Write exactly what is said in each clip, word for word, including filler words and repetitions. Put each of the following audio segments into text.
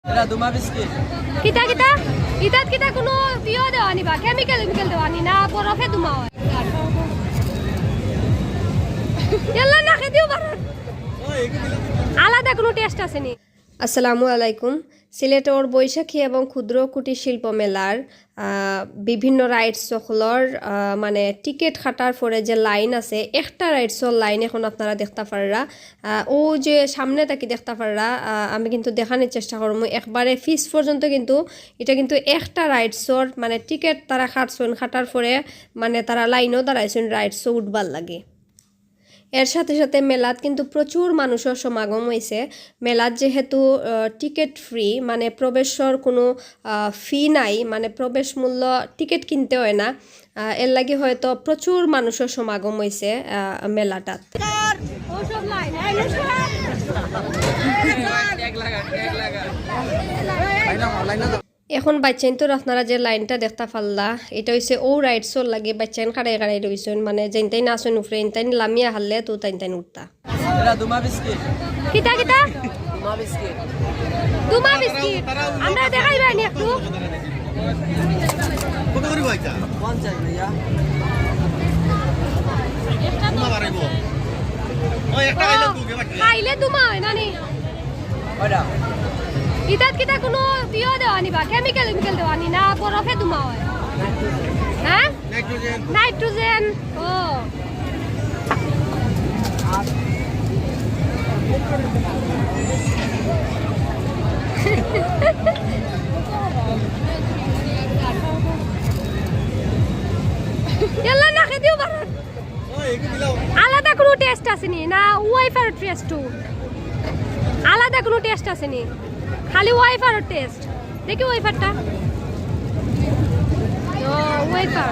এটা দুমা বিস্কিট। কিতা কিতা? ইতাত কিতা কুনু ইয়ো দেওয়া নি বা? কেমিক্যাল মিক্যাল দেওয়া নি না, বরফে দুমা অয়? ইয়াল্লা, নাকে দিও বারো। আলাদা কুনু টেস্ট আছে নি? আসসালামু আলাইকুম। সিলেটর বৈশাখী এবং ক্ষুদ্র কুটির শিল্প মেলার, আহ, বিভিন্ন রাইডস সকলর, আহ, মানে টিকিট কাটার পরে যে লাইন আছে, একটা রাইডসর লাইন এখন আপনারা দেখতা পাররা। আহ, ও যে সামনে থাকি দেখতা পাররা, আহ, আমি কিন্তু দেখানির চেষ্টা করমু। একবারে ফিস পর্যন্ত কিন্তু, এটা কিন্তু একটা রাইডসর, মানে টিকিট তারা কাটছইন, কাটার পরে মানে তারা লাইনও দাঁড়াইছইন রাইডসও উঠবার লাগি। এর সাথে সাথে মেলাত কিন্তু প্রচুর মানুষর সমাগম অইছে। মেলাত যেহেতু, আহ, টিকিট ফ্রি, মানে প্রবেশর কুনু, আহ, ফি নাই, মানে প্রবেশ মূল্য টিকিট কিনতে অয় না, আহ, এর লাগি হয়তো প্রচুর মানুষর সমাগম অইছে, আহ, মেলাটাত। এখন বাইচ্চাইন্তর আপনারা যে লাইনটা দেখতা পারলা, এটা অইছে ও রাইডসর লাগি বাইচ্চাইন কাড়াই কাড়াই রইছইন, মানে যেইনতাইন আছইন উপরে, ইনতাইন লামিয়া হারলে তো তাইন তাইন উঠতা। এটা দুমা বিস্কিট। কিতা কিতা? দুমা বিস্কিট। দুমা বিস্কিট। আমরা দেখাইবা নি একটু? কত করি ভাইটা? পঞ্চাশ ভাইয়া। দুমা বাড়াইবো। ও, একটা খাইলে ও, দুমা বাড়াইবো। খাইলে দুমা অয় না নি? ওটা। ইতাত কিতা কুনু ইয়ো দেওয়া নি বা? কেমিক্যাল মিক্যাল দেওয়া নি না, বরফে দুমা অয়? হ্যাঁ? নাইট্রোজেন। নাইট্রোজেন। ও। ইয়াল্লা, নাকে দিও বারো। আলাদা কুনু টেস্ট আছে নি? না ওয়াইফার টেস্ট? আলাদা কুনু টেস্ট আছে নি? খালি ওয়াইফার টেস্ট। দেখি ওয়াইফারটা। ও, ওয়াইফার।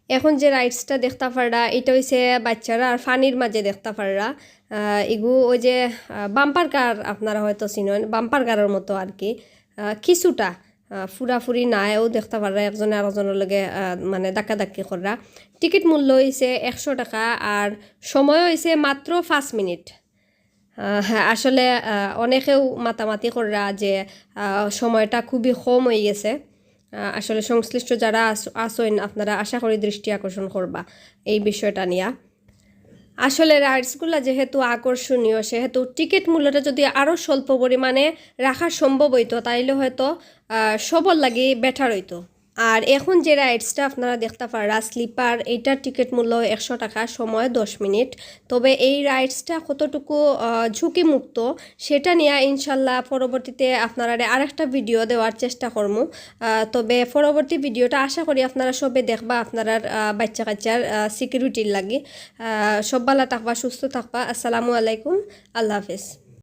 এখন যে রাইডসটা দেখতা পাররা, এটা অইছে বাইচ্চারা আর পানির মাঝে দেখতা পাররা। আহ, ইগু ওই যে, আহ, বাম্পার কার আপনারা হয়তো চিনইন, বাম্পার কারর মতো আর কি। আহ, কিছুটা, আহ, পুরাপুরি নায়, ও দেখতা পাররা একজনে আরেকজনর লগে, আহ, মানে ধাক্কাধাক্কি কররা। টিকিট মূল্য অইছে একশো টাকা আর সময় অইছে মাত্র পাঁচ মিনিট। আহ, আসলে, আহ, অনেকেও মাতামাতি কররা যে, আহ, সময়টা খুবই কম অই গেছে। আহ, আসলে সংশ্লিষ্ট যারা আছ-, আছইন, আপনারা আশা করি দৃষ্টি আকর্ষণ করবা এই বিষয়টা নিয়া। আসলে রাইডসগুলা যেহেতু আকর্ষণীয়, সেহেতু টিকিট মূল্যটা যদি আরও স্বল্প পরিমাণে রাখা সম্ভব অইতো, তাইলে হয়তো, আহ, সবর লাগি বেটার অইতো। আর এখন যে রাইডসটা আপনারা দেখতা পাররা, স্লিপার, এইটার টিকিট মূল্য একশো টাকা, সময় দশ মিনিট। তবে এই রাইডসটা কতটুকু, আহ, ঝুঁকিমুক্ত, সেটা নিয়া ইনশাল্লাহ পরবর্তীতে আপনারারে আরেকটা ভিডিও দেওয়ার চেষ্টা করমু। আহ, তবে পরবর্তী ভিডিওটা আশা করি আপনারা সবে দেখবা, আপনারার, আহ, বাচ্চা কাচ্চার, আহ, সিকিউরিটির লাগি। আহ, সব ভালা থাকবা, সুস্থ থাকবা। আসসালামু আলাইকুম, আল্লাহ হাফেজ।